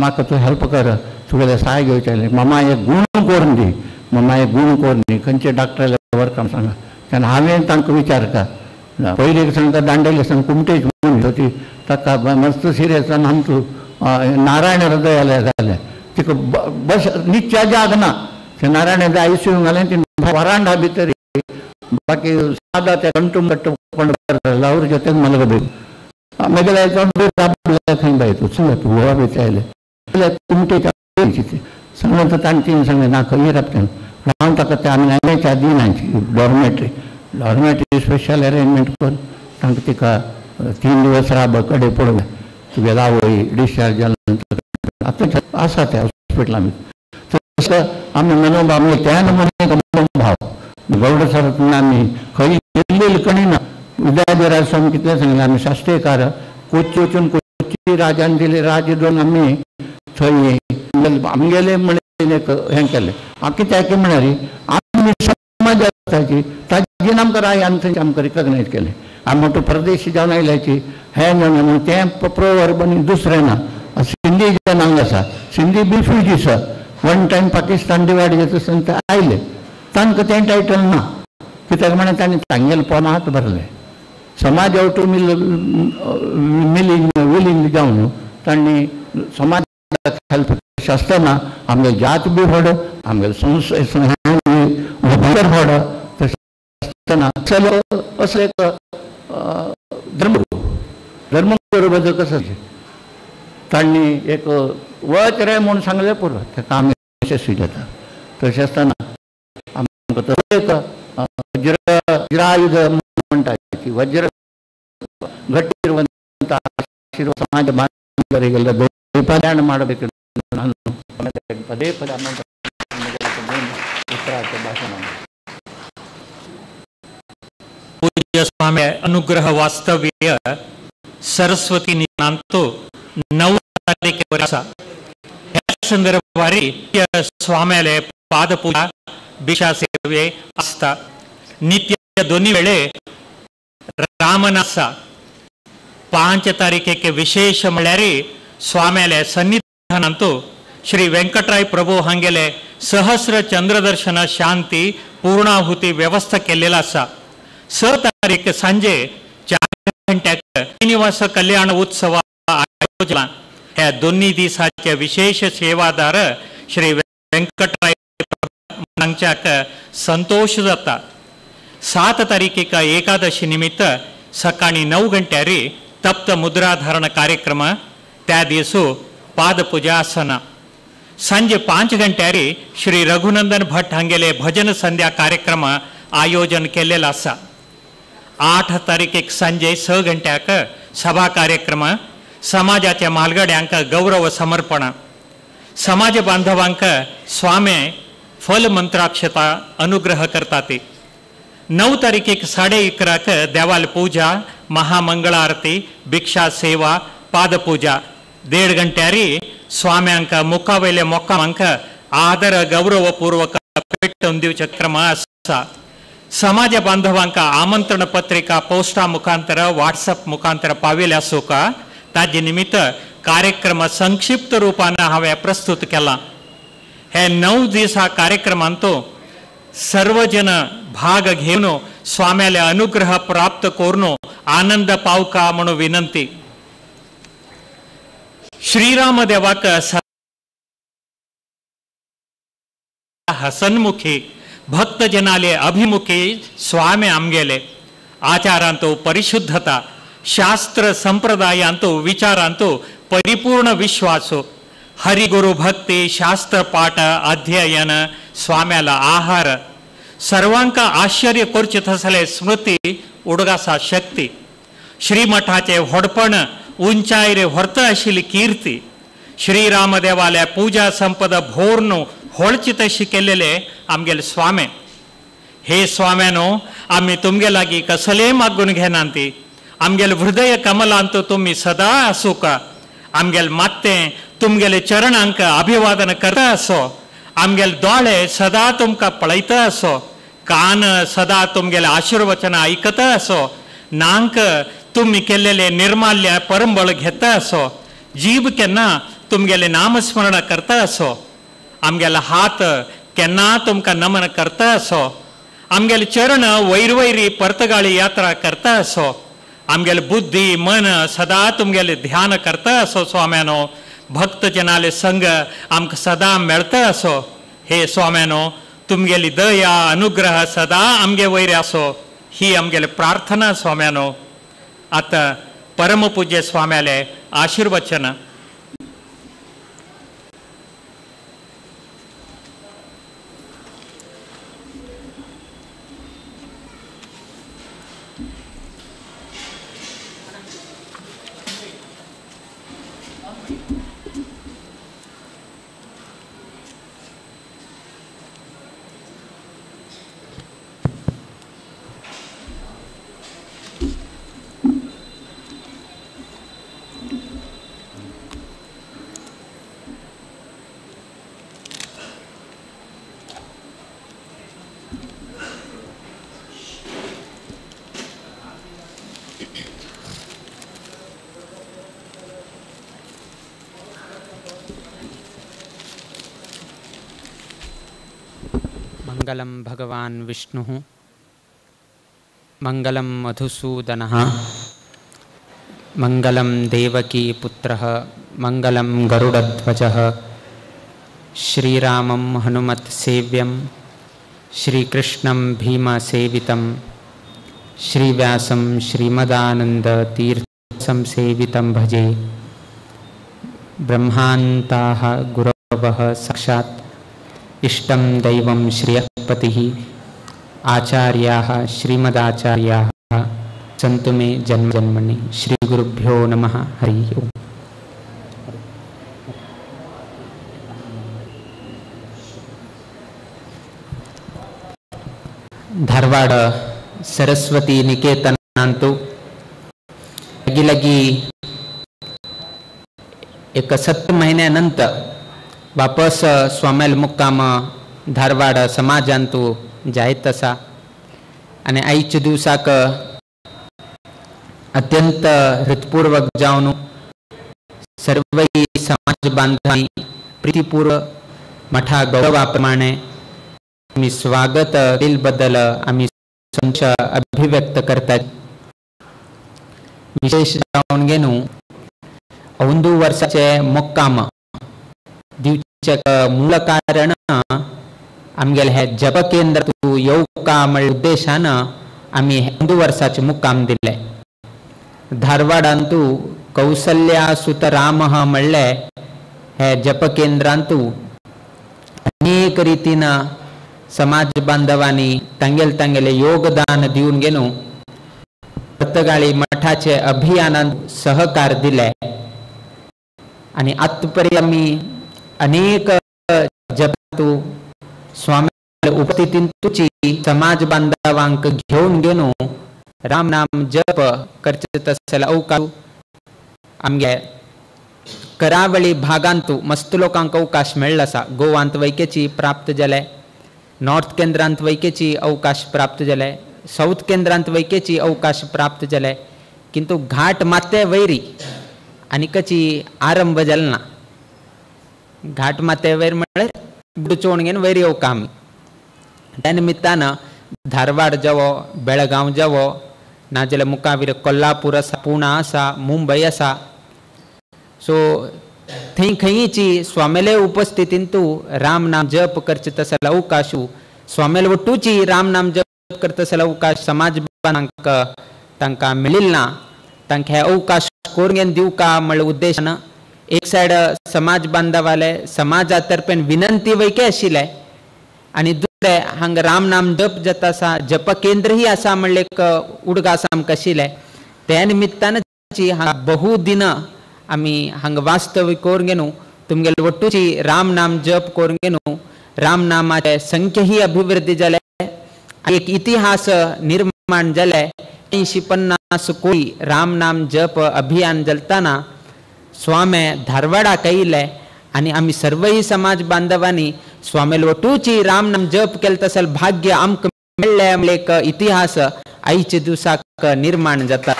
म्हाका तूं हेल्प कर तुगेलें सहाय घेवचें मामा एक गूण करून दी मामा एक गूण करून दी खंयचे डॉक्टराले व्हरता सांगा तेन्ना हांवें तांकां विचारता पयलीं सांगता दांडेली सांग कुमटेच म्हणून ती ताका मस्त सिरियस आमचो नारायण हृदयालय जालें तिका बस निच्या जाग ना ते नारायण हृदय आयसीयू घालें ती वरांडा भितर बाकी सादा ते कंटूम कोण ಅವ್ರ ಜೊತೆಗೆ ಮಲಗಬೇಕು. ಆಮೇಲೆ खंय बाय तूं सांगा तूं गोवा भितर आयलें कुमटे सांगलें तर ताणें तिणें सांगलें ना खंय राबता हांव ताका ते आमी नायच्या दिनाची डॉर्मेटरी डॉर्मेटरी स्पेशल अरेंजमेंट करून तांकां तिका 3 दिवस राब कडे पळोवया तुगेलो आवय डिस्चार्ज जाल्या नंतर आतां आसा त्या हॉस्पिटलां तसो आमी मनोभाव आमगे त्या नमुने मनोभाव गौड सर आमी खंय गेल्ली कणी ना. विद्याधिराज स्वामी कितलें सांगलें आमी शास्त्रीयकार कोच्ची वचून कोच्ची राजान दिले राज्य दोन आमी थंय आमगेले म्हणून एक हें केलें कित्याक म्हळ्यार आमी समाजाची ताजेन आमकां रायान थंय आमकां रिकगनायज केलें. आमी म्हणटा परदेशी जावन आयल्याची हें म्हणून तें प्रोवर्ब आनी दुसरें ना. सिंधी जनांग आसा सिंधी रिफ्युजी आसा वन टायम पाकिस्तान डिवायड जाता आसतना ते आयले तांकां तें टायटल ना कित्याक म्हळ्यार तांणी तांगेले पोनात भरलें समाज आवटू मिलिंग विलिंग जावन तांणी समाजाक हेल्प आसतना आमगेली जात बी व्हड आमगेले संस्था व्हड तशें आसतना असो एक धर्मगुरू धर्मगुरू बद्दल कसो तांणी एक वच रे म्हूण सांगलें पुरो तें काम यशस्वी जाता. तशें आसतना आमकां तो एक वज्रायुध म्हणटा की वज्र ಗಟ್ಟಿರುವಂಥ ಆಶೀರ್ವಾದ ಸಮಾಜ ಬಾಂಧವರಿಗೆಲ್ಲ ದೈಪಾರಾಯಣ ಮಾಡಬೇಕು. ನಾನು ಪದೇ ಪದೇ ಉತ್ತರ ಭಾಷಣ. ಪೂಜ್ಯ ಸ್ವಾಮಿ ಅನುಗ್ರಹ ವಾಸ್ತವ್ಯ सरस्वती निनांतो 9 तारीखे आसा. ह्या संदर्भार स्वाम्याले पादपूजा भिक्षा सेवे आसता. नित्य दोन्ही वेळे रामनासा 5 तारीखेक विशेष म्हळ्यार स्वाम्याले सन्निधानांतो श्री वेंकटराय प्रभू हांगेले सहस्र चंद्रदर्शन शांती पूर्णाहुती व्यवस्था केलेला आसा. 6 तारीख सांजे 4 घंट्याक श्रीनिवास कल्याण उत्सव आयोजन. ह्या दोन्ही दिसाचे विशेष सेवादार श्री वेंकटराय हांच्याक संतोष जाता. 7 तारीखेक एकादशी निमित्त सकाळी 9 घंट्यार तप्त मुद्राधारण कार्यक्रम. त्या दिसू पादपूजा आसना. सांजे 5 घंट्यार श्री रघुनंदन भट हांगेले भजन संध्या कार्यक्रम आयोजन केलेलो आसा. 8 तारीखेक सांजे 6 घंट्याक सभा कार्यक्रम. समाजाच्या म्हालगड्यांक गौरव समर्पण. समाज बांधवांक स्वामी फल मंत्राक्षता अनुग्रह करतात. 9 तारीखेक 11:30 देवाल पूजा, महामंगळ आरती, भिक्षा सेवा, पादपूजा. 1.5 घंट्यार स्वाम्यांक मुखावयले मोकामांक आदर गौरवपूर्वक पेटोवन दिवचे क्रम आसा. समाज बांधवांक आमंत्रण पत्रिका पोस्टा मुखांतर व्हॉट्सअप मुखांतर पाविल्ले आसूका. ताजे निमित्त कार्यक्रम संक्षिप्त रूपान हांवें प्रस्तुत केला. हे 9 दिसा कार्यक्रमांतो सर्वजन भाग घेवन स्वाम्याले अनुग्रह प्राप्त करून आनंद पावका म्हणून विनंती. श्रीराम देवाक हसनमुखी भक्तजनाले अभिमुखी स्वामी आमगेले आचारांतो परिशुद्धता, शास्त्र संप्रदायांतो विचारांतो परिपूर्ण विश्वासो, हरिगुरु भक्ती, शास्त्र पाठ अध्ययन, स्वाम्याला आहार, सर्वांक आश्चर्य करचे तसले स्मृती उडगासा शक्ती, श्रीमठाचे व्हडपण उंचायरे व्हरता आशिल्ली कीर्ती, श्रीरामदेवाल्या पूजा संपदा भोरनु होळची तशी केलेले आमगेले स्वामे. हे स्वाम्यानो, आमी तुमगे लागीं कसलेय मागून घेनात ती. आमगेले हृदय कमलांत तुमी सदा आसूका. आमगेले मात्तें तुमगेले चरणांक अभिवादन करता आसो. आमगेले दोळे सदा तुमकां पळयता आसो. कान सदा तुमगेले आशीर्वचन आयकता आसो. नांक तुमी केल्लेले निर्माल्य परंबळ घेता आसो. जीब केन्ना तुमगेले नामस्मरण करता आसो. आमगेले हात केन्ना तुमकां नमन करता आसो. आमगेले चरण वैरवैरी पर्तगाळी यात्रा करता आसो. आमगेले बुद्धी मन सदा तुमगेले ध्यान करता आसो. स्वाम्यानो, भक्तजनाले संग आमकां सदा मेळता आसो. हे स्वाम्यानो, तुमगेली दया अनुग्रह सदा आमगे वयर आसो ही आमगेली प्रार्थना स्वाम्यानो. आतां परमपूज्य स्वाम्याले आशीर्वचन. मंगलं भगवान् विष्णुः, मंगलं मधुसूदनः, मंगलं देवकी पुत्रः, मंगलं गरुडध्वजः, श्रीरामं हनुमत्सेव्यं, श्रीकृष्णं भीमसेवितं। श्रीव्यासं श्रीमदानंद तीर्थ संसेवितं भजे। ब्रह्मान्ताः गुरवः साक्षात् इष्टं दैवं श्रियःपतिः आचार्याः श्रीमदाचार्याः सन्तु मे जन्म जन्मनि। श्री गुरुभ्यो नमः। हरि ओम्। धारवाड सरस्वती निकेतनांतु लगी लगी एक 7 महिन्यानंतर वापस स्वामेल मुक्काम धारवाड समाजांतु जायत आसा आनी आयच्या दिवसाक अत्यंत हृदपूर्वक जावन सर्वय समाज बांधवांनी प्रीतिपूर्वक मठा गौरवा प्रमाणे आमी स्वागत बद्दल आमी संतोष अभिव्यक्त करतात। विशेष जावन घेवन अंदू वर्साचे मुक्काम दिवचे मूळ कारण आमगेले हे जप केंद्र तूं येवका म्हळ्या उद्देशान आमी अंदू वर्साचे मुक्काम दिले। धारवाडांतू कौसल्या सुत रामः म्हणले हे जप केंद्रांतू अनेक रितीन समाज बांधवांनी तांगेले तांगेले योगदान दिवन घेवन पर्तगाळी मठाचे अभियानान सहकार दिले आनी आतापर्यंत आमी अनेक जपांतू स्वामी उपस्थितींतूची समाज बांधवांक घेवन घेवन राम नाम जप करचे तसले अवकाश आमगे करावळी भागांतू मस्त लोकांक अवकाश मेळ्ळो आसा। गोवांत वैकेची प्राप्त जाले, नॉर्थ केंद्रांत वैकेची अवकाश प्राप्त जाले, साऊथ केंद्रांत वैकेची अवकाश प्राप्त जाले, किंतु घाट माते वैरी आनी कची आरंभ जालो ना। घाट माते वैर म्हळ्यार बुडचोण घेवन वैर येवका आमी। त्या निमित्तान धारवाड जावो, बेळगांव जावो, नाजाल्यार मुखावीर कोल्हापूर आसा, पुणा आसा, मुंबय आसा, सो थंय खंयची स्वामेले उपस्थितींतू राम नाम जप करचे तसले अवकाशू स्वामेले वट्टूची राम नाम जप करता तसले अवकाश समाज बांधवांक तांकां मेळिल्लो ना। तांकां हे अवकाश करून दिवका म्हळ्या उद्देशान एक सायड समाज बांधवाले समाजा तर्फेन विनंती वैके आशिल्ले आनी दुसरे हांगा राम नाम जप जाता आसा, जप केंद्रही आसा म्हणले एक उडगास आमकां आशिल्ले। त्या निमित्तान हांगा बहु दिन आमी हांगा वास्तव्य करून घेवन तुमगेले वट्टूची राम नाम जप करून घेवन राम नामाचे संख्यही अभिवृद्धी जाले, एक इतिहास निर्माण जाले। 350 कोटी राम नाम जप अभियान चलताना स्वामे धारवाडाक आयिल्ले आनी आमी सर्वय समाज बांधवांनी स्वामेल वट्टूची राम नाम जप केलें तसलें भाग्य आमकां मेळ्ळें म्हणल्यार एक इतिहास आयच्या दिवसाक निर्माण जाता।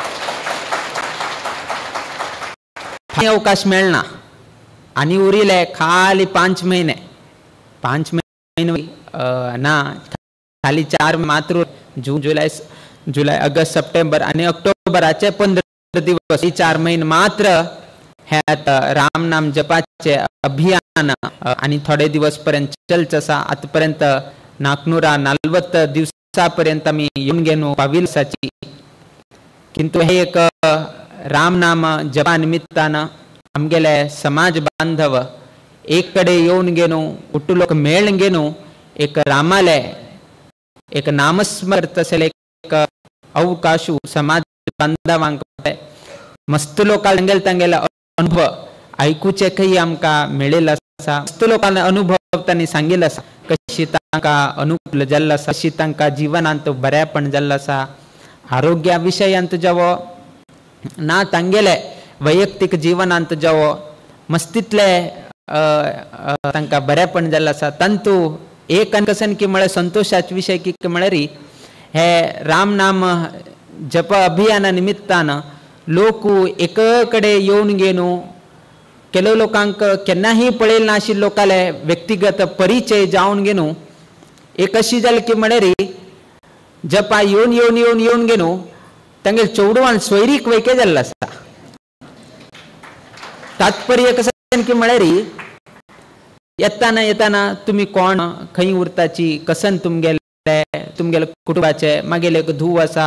अवकाश मेळना आनी उरिल्ले खाली 5 महिने, 5 महिने ना, खाली 4 मात्र, जून जुलय जुलय ऑगस्ट सप्टेंबर आनी ऑक्टोबराचे 15 दिवस, 4 महिने मात्र हे राम नाम जपाचे अभियान आनी थोडे दिवस पर्यंत चलच आसा। आतापर्यंत 440 दिवसा पर्यंत आमी येवन घेवन पाविल्ले आसाची, किंतु हे एक राम नाम जपा निमित्तान आमगेले समाज बांधव एक कडेन येवन घेवन उट्टू लोक मेळून घेवन एक रामाले एक नामस्मरण तसले एक अवकाशू समाज बांधवांक मस्त लोकांक तांगेले तांगेले अनुभव आयकुचे खंय आमकां मेळिल्लो आसा। मस्त लोकांक अनुभव तांणी सांगिल्लो आसा, कशी तांकां अनुकूल जाल्लो आसा, कशी तांकां जिवनांत बरेपण जाल्लो आसा, आरोग्या विशयांत जावो ना तांगेले वैयक्तीक जिवनांत जावो मस्तीतले तांकां बरेपण जाल्लें आसा। तांतू एक कसन की म्हळ्यार संतोशाचे विशय की म्हळ्यार हे राम नाम जप अभियाना निमित्तान लोक एक कडेन येवन घेवन ಕೆಲವು लोकांक केन्नाही पळयलें नाशिल्ले लोकांले व्यक्तिगत परिचय जावन घेवन एक अशी जाली की म्हळ्यार जपा येवन येवन येवन येवन घेवन तांगेले चेडवान सोयरीक वैके जाल्लो आसा। तात्पर्य कशें की म्हळ्यार येताना येताना तुमी कोण, खंय उरताची, कसन तुमगेले, तुमगेले कुटुंबाचे, मागेले एक धूव आसा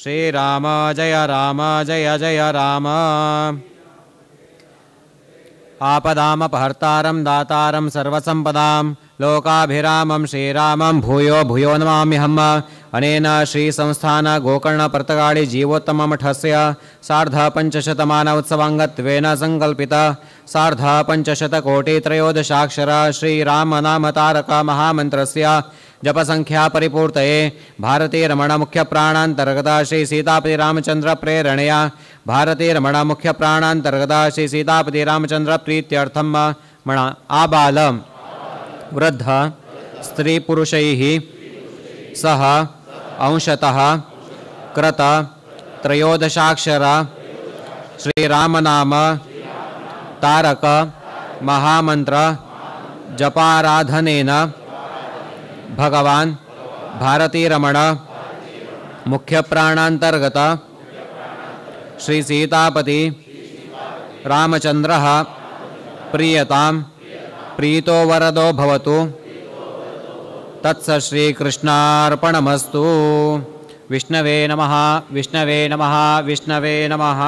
श्रीराम जय राम जय जय राम। आपदामपहर्तारं दातारं सर्वसम्पदां लोकाभिरामं श्रीरामं भूयो भूयो नमाम्यहम्। अनेन श्रीसंस्थान गोकर्ण पर्तगाळि जीवोत्तममठस्य सार्धपञ्चशतमानोत्सवाङ्गत्वेन सङ्कल्पित सार्धपञ्चशतकोटित्रयोदशाक्षर श्रीरामनामतारक महामन्त्रस्य जपसंख्या परिपूर्तये भारतीरमण मुख्यप्राणान्तर्गत श्री सीतापति रामचंद्र प्रेरणया भारतीरमण मुख्यप्राणान्तर्गत श्री सीतापति रामचंद्र प्रीत्यर्थम मणा आबाल वृद्ध स्त्री पुरुषैः सह अंशतः कृत त्रयोदशाक्षर श्रीरामनाम तारक महामंत्र जपाराधनेन भगवान भारतीरमण मुख्यप्राणांतर्गत श्री सीतापति रामचंद्रः प्रीयतां प्रीतो वरदो भवतु। तत्स श्रीकृष्णार्पणमस्तु। विष्णवे नमः। विष्णवे नमः। विष्णवे नमः।